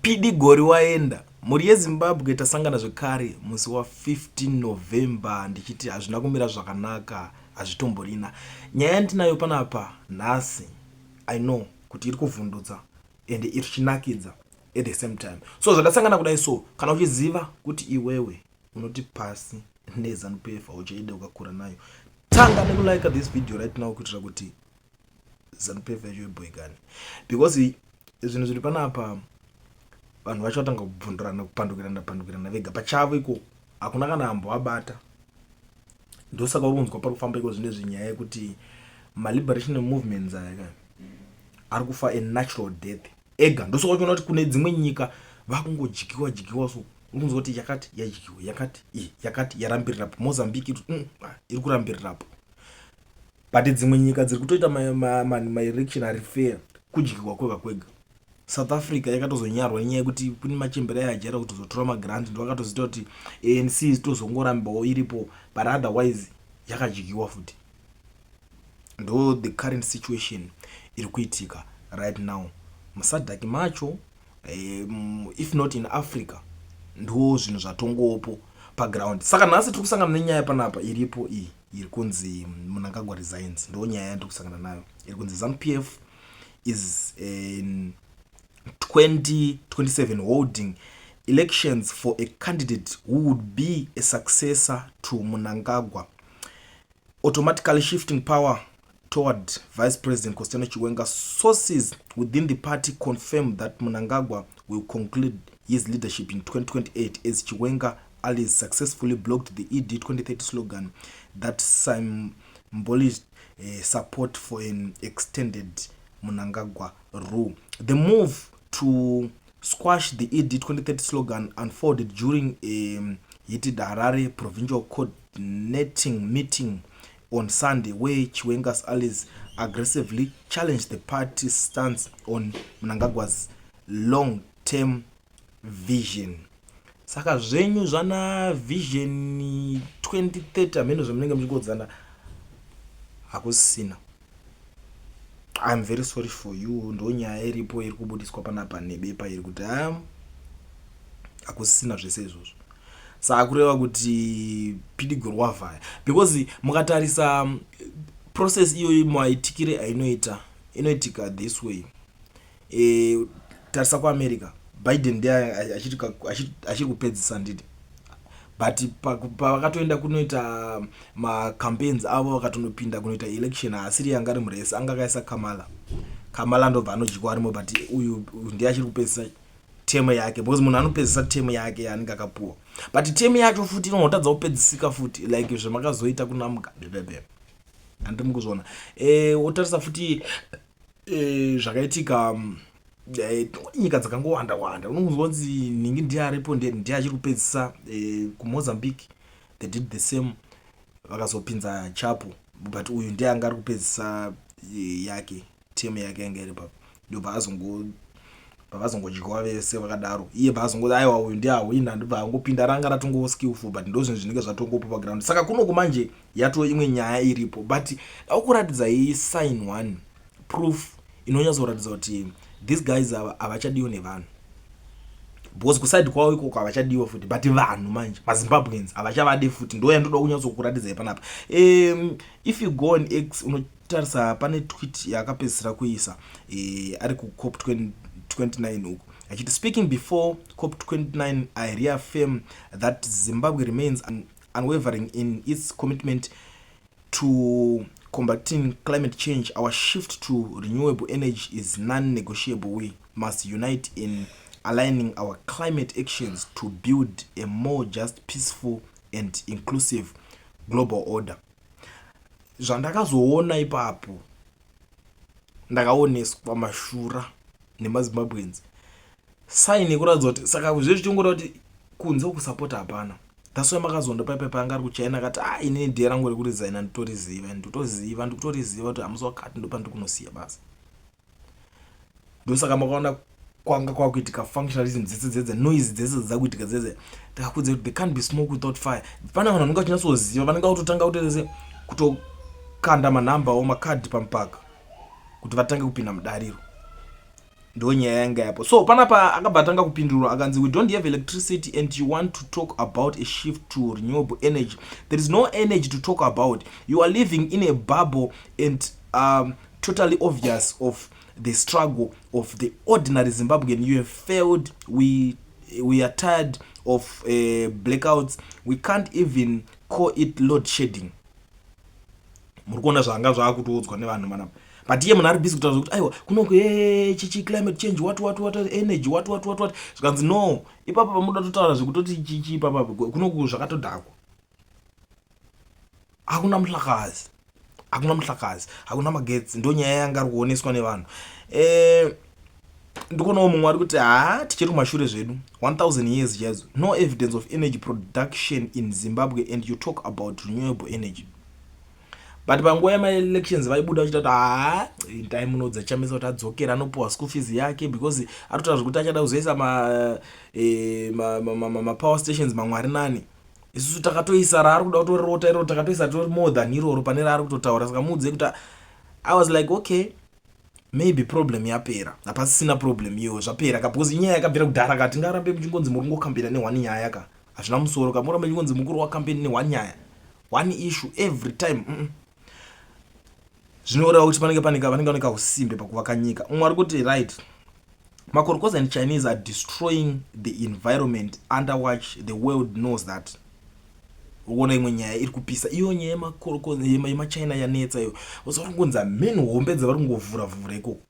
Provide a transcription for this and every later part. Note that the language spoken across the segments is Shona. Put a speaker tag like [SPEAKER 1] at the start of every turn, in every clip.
[SPEAKER 1] Pidigori waenda. Mhuri yeZimbabwe tasangana zvekare musi wa 15 November ndichiti hazvina kumira zvakanaka hazvitomborina. Nyaya yandinayo panapa nhasi I know kuti iri kuvhundutsa ende iri chinakidza at the same time. So zvadasangana kudai so kana uchiziva kuti iwewe unoti pasi neZanu PF hauchaide ukakura nayo tanga nekulike this video right now kuitira kuti Zanu PF yacho ibhoikane because zvinhu zviri panapa vanhu vacho vatanga kubvundurana kupandukirana pandukirana vega pachavo iko hakuna kana ambovabata. Ndosaka uri kunzwa pari kufamba iko zvine zvinyaya yekuti maliberation movements aya ka ari kufa a natural death ega. Ndosaka uchiona kuti kune dzimwe nyika vakungodyiwa dyiwa so uri kunzwa kuti yakati yadyiwa yakati iyi yakati yarambirirapo. Mozambique iri kurambirirapo but dzimwe nyika dziri kutoita maelection ari fair kudyiwa kwega kwega. South Africa yakatozonyarwa nenyaya yekuti kune machembere ayajaira kutozotora magrant ndo akatozoita kuti ANC tozongorambawo iripo but otherwise yakadyiwa futi. Ndo the current situation iri kuitika right now muSADC macho, if not in Africa. Ndo zvinhu zvatongopo paground. Saka nhasi tiri kusangana nenyaya panapa iripo iyi iri kunzi Mnangagwa resigns. Ndo nyaya yandiri kusangana nayo iri kunzi ZANU PF is in 2027 holding elections for a candidate who would be a successor to Mnangagwa, automatically shifting power toward Vice President Constantino Chiwenga. Sources within the party confirm that Mnangagwa will conclude his leadership in 2028 as Chiwenga allies successfully blocked the ED 2030 slogan that symbolized support for an extended Mnangagwa rule. The move to squash the ED 2030 slogan unfolded during a heated Harare provincial coordinating meeting on Sunday, where Chiwenga's allies aggressively challenged the party's stance on Mnangagwa's long-term vision. Saka zvenyu zvana vision 2030 hameno zvamunenge muchingodzana hakusisina. I'm very sorry for you. Ndo nyaya iripo iri kubudiswa panapa nebepa iri kuti hakusisina zvese izvozvo. Saka kureva kuti pidigori wavhaya because mukatarisa process iyoyi maitikire ainoita inoitika this way. Tarisa kuAmerica, Biden ndiye achiri kupedzisa nditi, but pavakatoenda kunoita macampaigns avo vakatonopinda kunoita election haasiri yanga ari muresi anga akaisa Kamala. Kamala ndobva anodyiwa arimo, but uyu ndiye achiri kupedzisa term yake because munhu anopedzisa term yake yaanenge akapuwa, but term yacho futi inongotadza kupedzisika futi like zvamakazoita kuna Mugabe bebe handiri mukuzviona. Wotarisa futi zvakaitika nyika dzakangowanda wanda unonzwa kunzi nhingi ndiye aripo ndiye achiri kupedzisa. KuMozambique they did the same, vakazopinza Chapo, but uyu ndiye anga ari kupedzisa yake term yake yanga iri papo ndobva azongo pavazongodyiwa vese vakadaro. Iye paazongoti aiwa uyu ndiye ahwina ndobva angopinda ranga ratongo skillful, but ndo zvinhu zvinenge zvatongopo paground. Saka kunoku manje yato imwe nyaya iripo, but daukuratidza iyi sign one proof inonyatsoratidza kuti these guys ava havachadiwa nevanhu because kuside kwavo ikoko havachadiwa futi, but vanhu manje maZimbabweans havachavade futi. Ndo yandoda kunyatsokuratidzai panapa. If you go on X unotarisa pane tweet yaakapedzisira kuisa ari kuCOP 29 uku achiti, "Speaking before COP 29, I reaffirm that Zimbabwe remains unwavering in its commitment to combating climate change. Our shift to renewable energy is non-negotiable. We must unite in aligning our climate actions to build a more just, peaceful and inclusive global order." Zvandakazoona ipapo ndakaoneswa mashura nemaZimbabweans sign yekuratidza kuti saka zvezvichingoreva kuti kunze kusapota hapana. That's why makazonda paipai paanga ari kuChina akati a inini day rangu rekuresigna nditoriziva nditoziva ndikutoriziva kuti hamusi wakati ndopandiri kunosiya basa. Ndosaka makaona kwanga kwakuitika functionalism dzese dzedze noise dzese dzakuitika dzese. Ndakakudza kuti there can't be smoke without fire. Pane vanhu vanenge vachinatsoziva vanenge vakutotanga kutoese kutokanda manhamba o makadhi pamupaka kuti vatange kupinda mudariro. Ndo nyaya yanga yapo. So panapa akabva atanga kupindurwa, akanzi, "We don't have electricity and you want to talk about a shift to renewable energy. There is no energy to talk about. You are living in a bubble and totally obvious of the struggle of the ordinary Zimbabwean. You have failed. We are tired of blackouts. We can't even call it load shedding." Muri kuona zvanga zvaakutodzwa nevanhu manapa, but iye munhu ari busy kutaura zvekuti aiwa, kunoko e chichi, climate change, what, what, what, energy, what, what, what, what. Zvikanzi no, ipapa pamuda totaura zvekutoti chichi, ipapa kunoku zvakatodhakwa, hakuna muhlakazi, hakuna muhlakazi, hakuna magetsi. Ndo nyaya yanga ari kuoneswa nevanhu. Ndikuonawo mumwe ari kuti, ha, tichiri kumashure zvedu, 1000 years chaidzo. "No evidence of energy production in Zimbabwe and you talk about renewable energy." But panguva yemaelections vaibuda vachita kuti, ha, ndai munoudza Chamisa kuti adzokera, anopiwa school fees yake, because ari kutaura zvekuti achada kuzoisa mapower stations mamwe ari nani. Isusu takatoisa raari kuda kutorota iroro, takatoisa tori more than iroro pane raari kutotaura. Saka muudzei kuti, I was like, okay, maybe problem yapera, hapasisina problem iyo, zvapera ka, because inyaya yakabvira kudhara ka. Tingarambe muchingonzi muri kungokambira neone nyaya ka? Hazvina musoro ka, murambe muchingonzi mukuru wacampaign neone nyaya, one issue every time. Zvinoreva kuti panenge pane vanenge vane kausimbe pakuvaka nyika. Umwe ari kuti, right, "Makorokoza and Chinese are destroying the environment under watch. The world knows that." Ukuona imwe nyaya iri kupisa iyo, nyaya yemakorokoza yemachina yanetsa iyo. Usa kungonzi hameni hombe dzavari kungovhura vhura ikoko.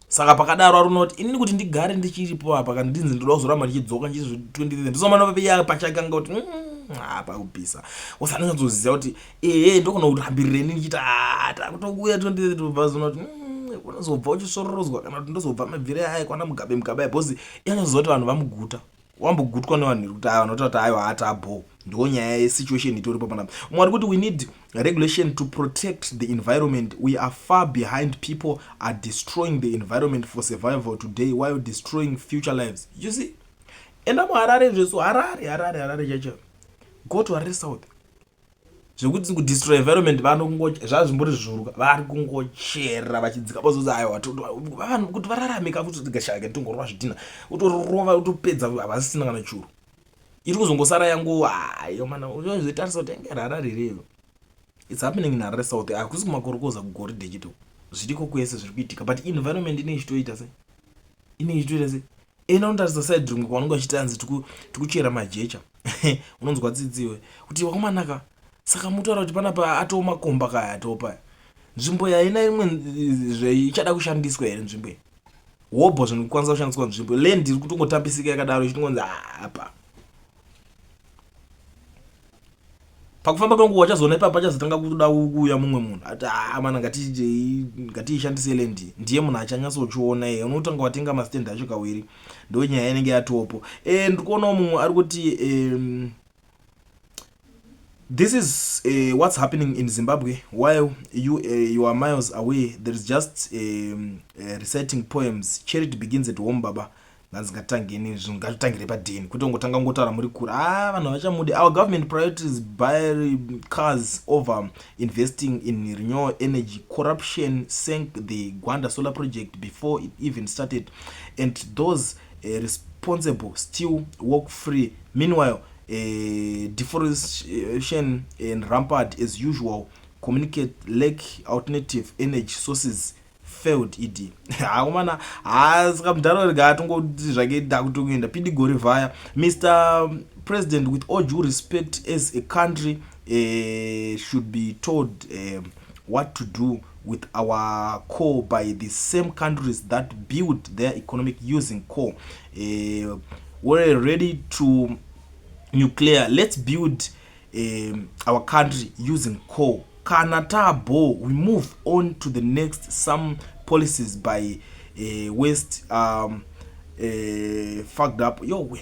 [SPEAKER 1] Saka pakadaro ari unoti, inini kuti ndigare ndichiripo apa, kana ndinzi ndoda kuzoramba ndichidzoka nchizo 20 ndisomana pachakanga kuti apa kupisa, usanonyatsoziva kuti ehe, ndogona kurambirira ndichiti takutokuya 2030, bvazona kuti unozobva uchisvororozwa, kana kuti ndozobva mabvire aya kwana Mugabe, Mugabe aya, because inyatsoziva kuti vanhu vamuguta, wambogutwa nevanhu kuti aya vanotaura kuti aiwa, atabo. Ndo nyaya yesituation itoripo panapa. Umwe ari kuti, "We need regulation to protect the environment. We are far behind. People are destroying the environment for survival today while destroying future lives." You see, enda muHarare zvesu, Harare, Harare, Harare chacho, go to Harare South, zvekuti kudestroy environment zvazvimbori zvuruka, vari kungochera vachidzika bazozi aiwa, vanhu kuti vararame kakuti tongorova zvidhina, utorova utopedza, havasisina kana churu iri kuzongosara yangu. Ayo mana, uzoitarisa kuti yange Harare reyo. It's happening in Harare South. Hakusi kumakorokoza kugoridhe chete, zviriko kwese zviri kuitika, but environment inenge ichitoita sei? Inenge ichitoita sei? Enda unotarisa side rimwe kwavanenge vachiti anzi tikuchera majecha, unonzwa tsitsiwe kuti wakomanaka. Saka mutaura kuti panapa atoo makomba kaya, atopa nzvimbo yaina imwe ichada kushandiswa here? Nzvimbo iyi hobho zvinokwanisa kushandiswa, nzvimbo land iri kutongotambisika yakadaro, ichitongonzi apa pakufamba kwenguva wachazoona ipapo pachazotanga kuda kuuya mumwe munhu ati, haa mana, ngatiishandise land. Ndiye munhu achanyatsochiona iye, unotanga watenga mastand acho kawiri. Ndo nyaya inenge yatopo. Ndiri kuonawo mumwe ari kuti, "This is what's happening in Zimbabwe while you are miles away. There is just reciting poems. Charity begins at home, baba." Nganzi ngatitangeni zvinhu, ngatitangire padheni, kwete kungotanga ngotaura muri kure. A vanhu havachamudi. "Our government priorities buy cars over investing in renewable energy. Corruption sank the Gwanda solar project before it even started, and those responsible still walk free. Meanwhile, deforestation and rampant as usual. Communicate lack alternative energy sources, failed ed." Hakomana, ha, saka mudharo rega atongoti zvake dakutokuenda pidigori vhaya. "Mr President, with all due respect, as a country should be told what to do with our coal by the same countries that build their economic using coal. We're ready to nuclear. Let's build our country using coal. Kana tabo, we move on to the next. Some policies by West fucked up." Yowe,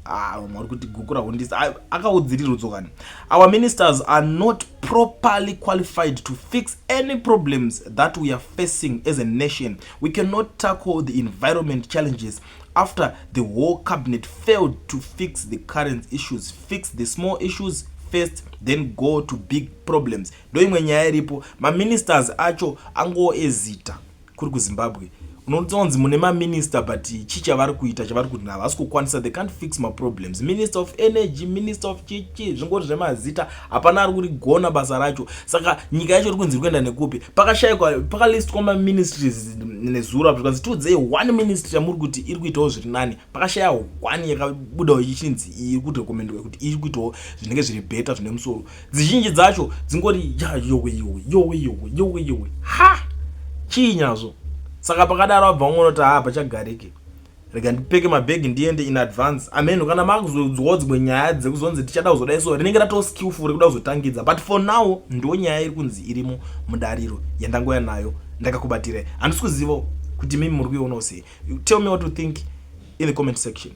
[SPEAKER 1] ah, mwari kuti guku rahundisa akaudzirirwa kani. "Our ministers are not properly qualified to fix any problems that we are facing as a nation. We cannot tackle the environment challenges after the whole cabinet failed to fix the current issues. Fix the small issues first, then go to big problems." Ndo imwe nyaya iripo. Maministers acho angoo ezita kuri kuZimbabwe. Unotonzi mune maminista, but chii chavari kuita? Chavari kuti havasi kukwanisa, they can't fix maproblems. Minister of Energy, Minister of chichi, zvingori zvemazita, hapana ari kurigona basa racho. Saka nyika yacho iri kunzi iri kuenda nekupi? Pakashayikwa, pakalistwa maministries nezuro apo, zvikanzi tiudzei one ministry yamuri kuti iri kuitawo zviri nani. Pakashaya one yakabudawo ichinzi iri kurekomendwa kuti iri kuitawo zvinenge zviri better, zvine musoro. Dzizhinji dzacho dzingori ya yowe, yowe, yowe, yowe, yowe, yowe, ha, chii nyazvo? Saka pakadaro abva ungonoti, ha, pachagarike, rega ndipeke mabhegi ndiende in advance. Ameno kana makuzodzwawo dzimwe nyaya dzekuzonzi tichada kuzodai, so rinenge ratoo skillful rekuda kuzotangidza. But for now ndo nyaya iri kunzi irimo mudariro yandangoya nayo ndakakubatirai. Handisi kuziva kuti mimi muri kuionawo sei. Tell me what you think in the comment section.